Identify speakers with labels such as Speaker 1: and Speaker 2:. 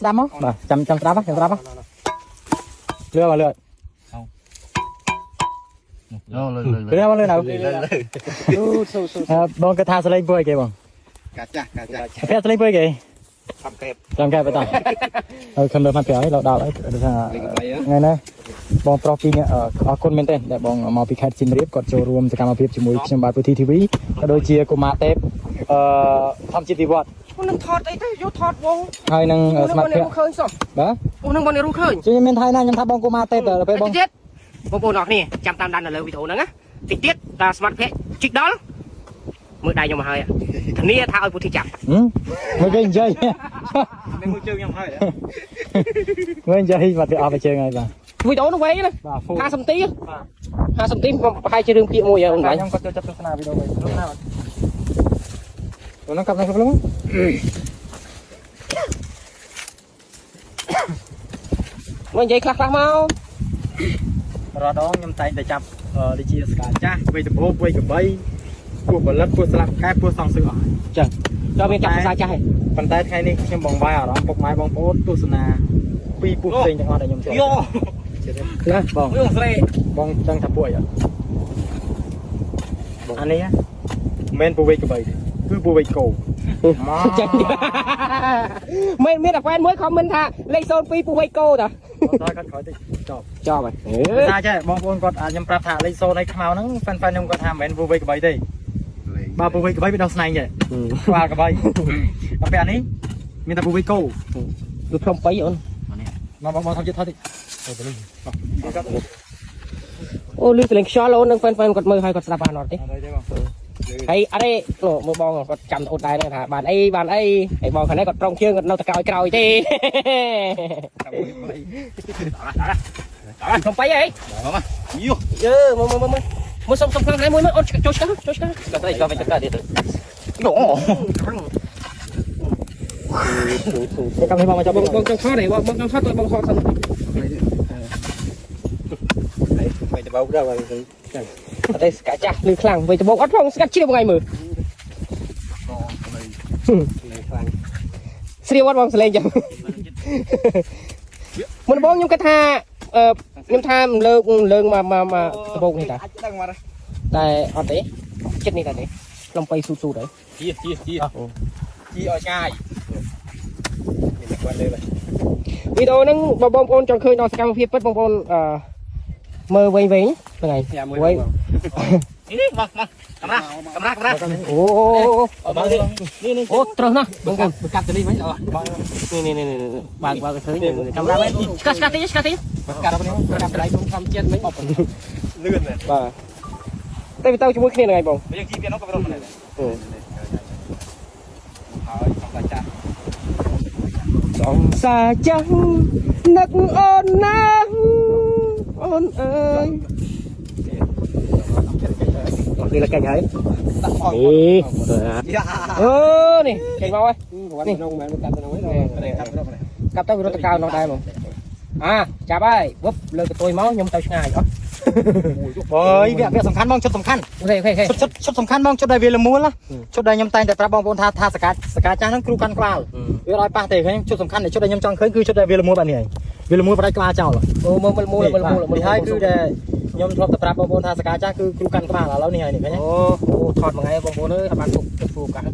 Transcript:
Speaker 1: ស្ដាប់មកបាទចាំចាំស្ដាប់ចាំស្ដាប់លឿបាទលឿ
Speaker 2: អូលើលើ
Speaker 1: លឿមកលឿនៅ
Speaker 3: ស៊ូស៊ូ
Speaker 1: បងគិតថាសលេងពួយគេបង
Speaker 2: កាចាស់កាចាស់
Speaker 1: ភ័ក្រសលេងពួយគេ
Speaker 2: ខំកែប
Speaker 1: ចាំកែបតហើយខំលើមកពីឲ្យលោកដល់ហើយថាថ្ងៃនេះបងប្រុសពីរនាក់អរគុណមែនទែនដែលបងមកពីខេត្តសៀមរាបគាត់ចូលរួមសកម្មភាពជាមួយខ្ញុំបាទពុធី TV ក៏ដូចជាកុមារទេពអឺធម្មជាតិវិវត្ត
Speaker 3: នឹងថតអីទៅយកថតវង
Speaker 1: ហើយនឹង
Speaker 3: នឹងបង
Speaker 1: ស្មាតភ័ក្រ
Speaker 3: អ្នកឃើញសោះ
Speaker 1: បាទ
Speaker 3: អូនឹងបងអ្នកรู้ឃើញ
Speaker 1: ជួយមានថៃណាខ្ញុំថាបងកុមារទេពដល់ពេលបង
Speaker 3: តិចទៀតបងប្អូនអរគ្នាចាំតាមដាននៅលើវីដេអូហ្នឹងណាតិចទៀតតាស្មាតភ័ក្រជីកដល់មើលដៃខ្ញុំមកហើយធានាថាឲ្យពុទ្ធិចាប់
Speaker 1: មើលគេនិយាយ
Speaker 2: មានមួយជើងខ្ញុំហើយ
Speaker 1: មើលនិយាយបាត់ទៅអស់ទៅជើងហើយបាទ
Speaker 3: វីដេអូនោះវែងណា
Speaker 1: បាទហ្វូ
Speaker 3: 50នាទី50នាទីប្រហែលជារឿងភាគមួយហើយអូន
Speaker 1: ខ្ញុំគាត់ចូលចិត្តទស្សនាវីដេអូវិញនោះណាបាទនោះកាប់នៅខ្លួន
Speaker 3: មកនិយាយខ្លះខ្លះមក
Speaker 1: រាល់ដងខ្ញុំតែងតែចាប់ដូចជាស្កាចាស់វ័យដំបូកវ័យកបីពោះផលិតពោះស្លាប់កែពោះសងសឹកអស់
Speaker 3: ចឹងចូលមានចាប់ភាសាចាស់ហ៎
Speaker 1: ប៉ុន្តែថ្ងៃនេះខ្ញុំបងបាយអារម្មណ៍ពុកម៉ែបងប្អូនទស្សនាពីរពោះផ្សេងទាំងអស់ដែលខ្ញុំចូល
Speaker 2: យោ
Speaker 1: ណាបង
Speaker 2: យោស្រី
Speaker 1: បងដឹងថាពួកអីអត់អានេះមិនមែនពូវ័យកបីទេគឺពូវ័យគោមក
Speaker 3: ចឹង មានមានអាហ្វែនមួយខមមិនថាលេខ02ពូវៃកោតា
Speaker 1: ដល់គាត់ក្រោយតិចចប់
Speaker 3: ចប់ហើយ
Speaker 1: ថាចេះបងប្អូនគាត់អាចខ្ញុំប្រាប់ថាលេខ0ឲ្យខ្មៅហ្នឹងហ្វេនហ្វេនខ្ញុំគាត់ថាមិនមែនពូវ័យកបីទេបើពូវ័យកបីវាដោះស្នែងចេះក្បាលកបីដល់ពេលអានេះមានតែពូវ័យគោ
Speaker 3: វាផ្លុំបៃអូន
Speaker 1: មកបងបងធ្វើចិត្តថតតិច
Speaker 3: អូលឺសលេងខ្យល់អូននឹងហ្វេនហ្វេនគាត់មើលហើយគាត់ស្ដាប់បានអត់ទេ
Speaker 1: អត់ទេបង
Speaker 3: ហើយអត់ទេនោះមើលបងគាត់ចាំអូនដែរថាបានអីបានអីហើយបងខាងនេះគាត់ត្រង់ជើងគាត់នៅតកោយក្រោយទេផ្លុំបៃអី
Speaker 2: យោ
Speaker 3: យើមើលមើលមើលមើលសុំសុំខ្លាំងខ្លាំងមួយមើលអូនចូលឆ្កឹះចូលឆ្កឹះ
Speaker 2: ក៏ស្រីក៏មិនកាទៀតយោ
Speaker 1: កម្មនេះបងមកចាប់
Speaker 3: បងបងចង់ថតទេបងបងចង់ថតទៅបងថតសិន
Speaker 2: មិនទៅបោកដល់
Speaker 3: អត់ទេស្កាត់ចាស់លឺខ្លាំងវិញដបងអត់ផងស្កាត់ជ្រាបថ្ងៃមើល
Speaker 2: ខ្លាំង
Speaker 3: ស្រាវអត់បងសលេងចឹងមុនបងខ្ញុំគិតថាអឺខ្ញុំថាលើកលើកមកមកមកដបងនេះតា
Speaker 2: អាចដឹងមក
Speaker 3: តែអត់ទេចិត្តនេះតាទេផ្លុំបៃស៊ូតស៊ូតហើយ
Speaker 2: ជីជីជីជីឲ្យឆ្ងាយមានតែគាត់លើបាទ
Speaker 3: វីដេអូហ្នឹងបើបងប្អូនចង់ឃើញដល់សកម្មភាពពិតបងប្អូនអឺមើលវែងវែងហ្នឹងហើយវែង
Speaker 2: នេះមកមកកំរាកំរាកំរា
Speaker 3: អូ
Speaker 2: មកនេះនេះ
Speaker 3: អូត្រូវណាស់បងប្អូន
Speaker 2: កាត់ទៅនេះវិញអូ
Speaker 3: នេះនេះនេះបើកបើកឃើញកាមេរ៉ាមែនឆ្កាឆ្កាតិចឆ្កាតិច
Speaker 2: កាត់នេះកាត់ដៃខ្ញុំខំចិត្តមិញលឿនណាស់
Speaker 3: បាទតែវាទៅជាមួយគ្នាហ្នឹងហើយបង
Speaker 2: យើងជីទៀតនោះក៏រត់ដែរហើយសំសាចាស់
Speaker 3: សងសាចាស់នឹកអូនណាស់អូនអើយអូគេលកេញហើយ
Speaker 2: ដាក់ផង
Speaker 3: នេះ
Speaker 2: យ៉ា
Speaker 3: អឺនេះចេញមកហើយនេះ
Speaker 2: ក្នុងមែនកាត់ទៅនោះកាត់ទៅនោះ
Speaker 3: កាប់ទៅវារត់ទៅកៅនោះដែរហ្មងអាចាប់ហើយវឹបលើកតុយមកខ្ញុំទៅឆ្ងាយអត់
Speaker 1: បើយវគ្គវគ្គសំខាន់បងជុតសំខាន់
Speaker 3: អូខេអូខេ
Speaker 1: ជុតជុតសំខាន់បងជុតដែលវាលមួលជុតដែលខ្ញុំតែងតែប្រាប់បងប្អូនថាថាសកាសកាចាស់ហ្នឹងគ្រូកាន់ក្បាលវាអត់ឲ្យប៉ះទេឃើញជុតសំខាន់ដែលជុតដែលខ្ញុំចង់ឃើញគឺជុតដែលវាលមួលបែបនេះហើយវាលមួលបដាច់ក្បាលចោល
Speaker 3: អូមើលមើលមើលមើលមើល
Speaker 1: នេះហើយគឺដែលខ្ញុំធ្លាប់តែប្រាប់បងប្អូនថាសកាចាស់គឺគ្រូកាន់ក្បាលឥឡូវនេះហើយនេះឃើញ
Speaker 3: អូអូថតមួយថ្ងៃបងប្អូនអើយអត់បានទុកទុកឱកាស